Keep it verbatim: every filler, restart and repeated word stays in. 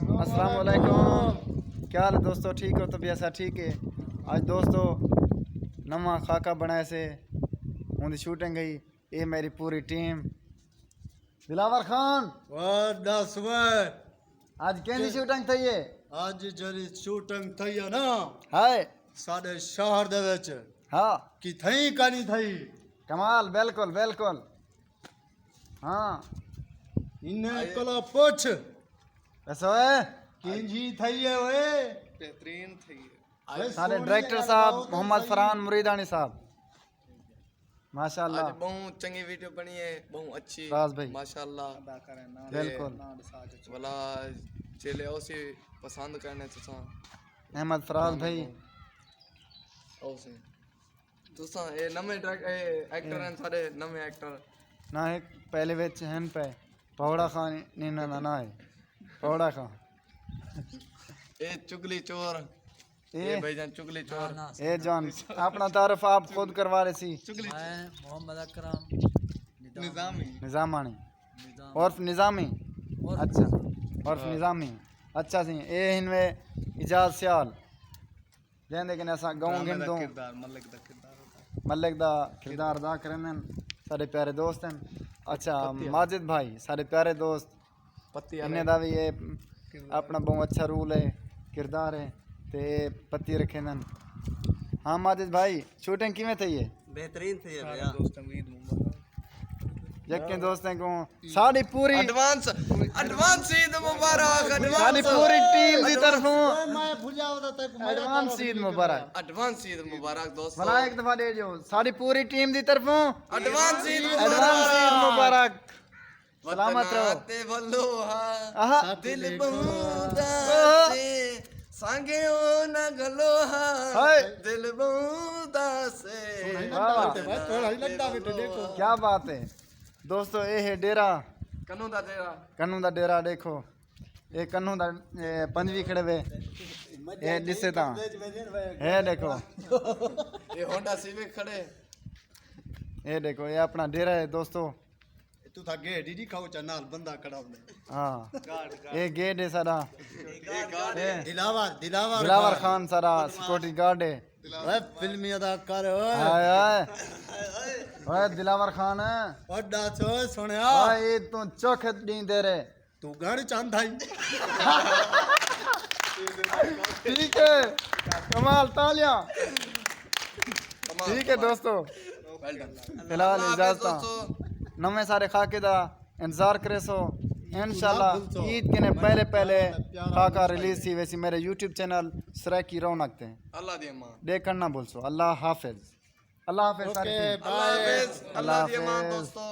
السلام علیکم، کیا حال ہے دوستو؟ ٹھیک ہو؟ طبیعت سا ٹھیک ہے؟ اج دوستو نواں خاکہ بݨائے سے، اوندی شوٹنگ ہئی۔ اے میری پوری ٹیم۔ دلاور خان، واہ، ݙس وے۔ اج کیندی شوٹنگ تھئی ہے؟ اج جیڑھی شوٹنگ تھئی ہے نا، ہائے، ساݙے شہر دے وچ، ہاں، کتھائیں کائنی تھئی۔ کمال، بالکل، بالکل۔ ہاں۔ انہیں کولوں پچھ۔ ݙسو اے۔ کینجھی تھئی ہے اوئے؟ بہترین تھئی ہے۔ سارے ڈائریکٹر صاحب محمد فرحان مریدانی صاحب۔ ماشاءاللہ۔ اڄ ٻہوں چنڳی ویڈیو بݨی ہے، ٻہوں اچھی۔ فراز بھائی۔ ماشاءاللہ۔ بالکل۔ ولا چیلے اوسی پسند کرنے تساں۔ احمد فراز بھائی۔ اوسی۔ تساں اے نویں ڈائریک-، اے ایکٹر ہن، سارے نویں ایکٹر۔ نہ، ہک پہلے وچ ہن پئے۔ پہوڑا خان انہاں دا ناں ہے۔ پہوڑا خان۔ اے چگلی چور۔ اے اے بھائی جان چگلی چور۔ اے جان، اپݨا تعارف آپ خود کروا رہے سی۔ میں محمد اکرم نظام۔ نظامانی۔ نظام۔ عرف نظامی۔ عرف اچھا۔ نظام۔ عرف ہاں۔ نظامی۔ اچھا سی، اے ہن وے اعجاز سیال۔ جیندے کنے اساں ڳاؤں ڈرامے دا گھندوں۔ کردار، ملک دا کردار ادا۔ ملک دا کردار ادا کریندن، ساݙے پیارے دوست ہن۔ اچھا، پتی والا۔ ماجد بھائی، ساݙے پیارے دوست۔ پتی والے۔ انہیں دا وی اے کردار۔ اپݨا ٻہوں اچھا رول ہے، کردار ہے، تے پتی رکھیندن۔ ہاں ماجد بھائی، شوٹنگ کیویں تھئی ہے؟ بہترین تھئی ہے سارے بھیا۔ دوستاں کوں عید مبارک۔ یکیں دوستیں کوں ساݙی پوری ایڈوانس، ایڈوانس عید مبارک، ایڈوانس۔ ساݙی پوری ٹیم دی طرفوں۔ میں بھجا ودا تک میں ایڈوانس عید مبارک۔ ایڈوانس عید مبارک دوستو۔ بھلا ہک دفعہ ݙے جو۔ ساݙی پوری ٹیم دی طرفوں ایڈوانس عید مبارک۔ ایڈوانس عید مبارک۔ سلامت رہو۔ وطن تے ولو ہا، آہا۔ دل ٻہوں دا آہا۔ سے، سانگے او نہ گلو ہا، ہائے۔ دل ٻہوں دا سے۔ واہ واہ۔ تھوڑا ہی لڳدا وے تے ݙیکھو۔ کیا بات ہے دوستو، اے ہے ڈیرہ۔ کنوں دا ڈیرہ۔ کنوں دا ڈیرہ ݙیکھو۔ اے کنوں دا، اے پنجویں کھڑے وے۔ اے ݙسے تاں۔ اے ݙیکھو۔ اے ہونڈا سیوک کھڑے۔ اے ݙیکھو، اے اپݨا ڈیرہ ہے دوستو۔ توں تھا گیٹ ہی ݙکھاؤ چا نال بندہ کھڑا ہوندا۔ ہاں۔ گارڈ، گارڈ۔ اے گیٹ ہے ساݙا۔ اے گارڈ۔ اے دلاور، دلاور دلاور خان۔ خان ساݙا سیکورٹی گارڈ ہے۔ اوئے فلمی اداکار اوئے۔ ہائے ہائے۔ اوئے دلاور خان۔ او ݙس اوئے سݨیا۔ اوئے اے توں چوکھ ݙیندے رہے۔ توں ڳاݨے چاہندا ہئی۔ ٹھیک ہے۔ کمال، تالیاں۔ کمال، ٹھیک ہے کمال۔ دوستو۔ ویل ڈن۔ فی الحال اللہ حافظ اجازت۔ دوستو۔ نویں سارے خاکے دا انتظار کریسو۔ انشاءاللہ عید کنے پہلے پہلے خاکہ ریلیز تھی ویسی میرے یوٹیوب چینل سرائیکی رونق تے۔ اللہ دی امان۔ ݙیکھݨ نہ بھلسو۔ اللہ حافظ۔ اللہ حافظ سارے۔ اوکے، بائے۔ اللہ حافظ۔ اللہ دی امان دوستو۔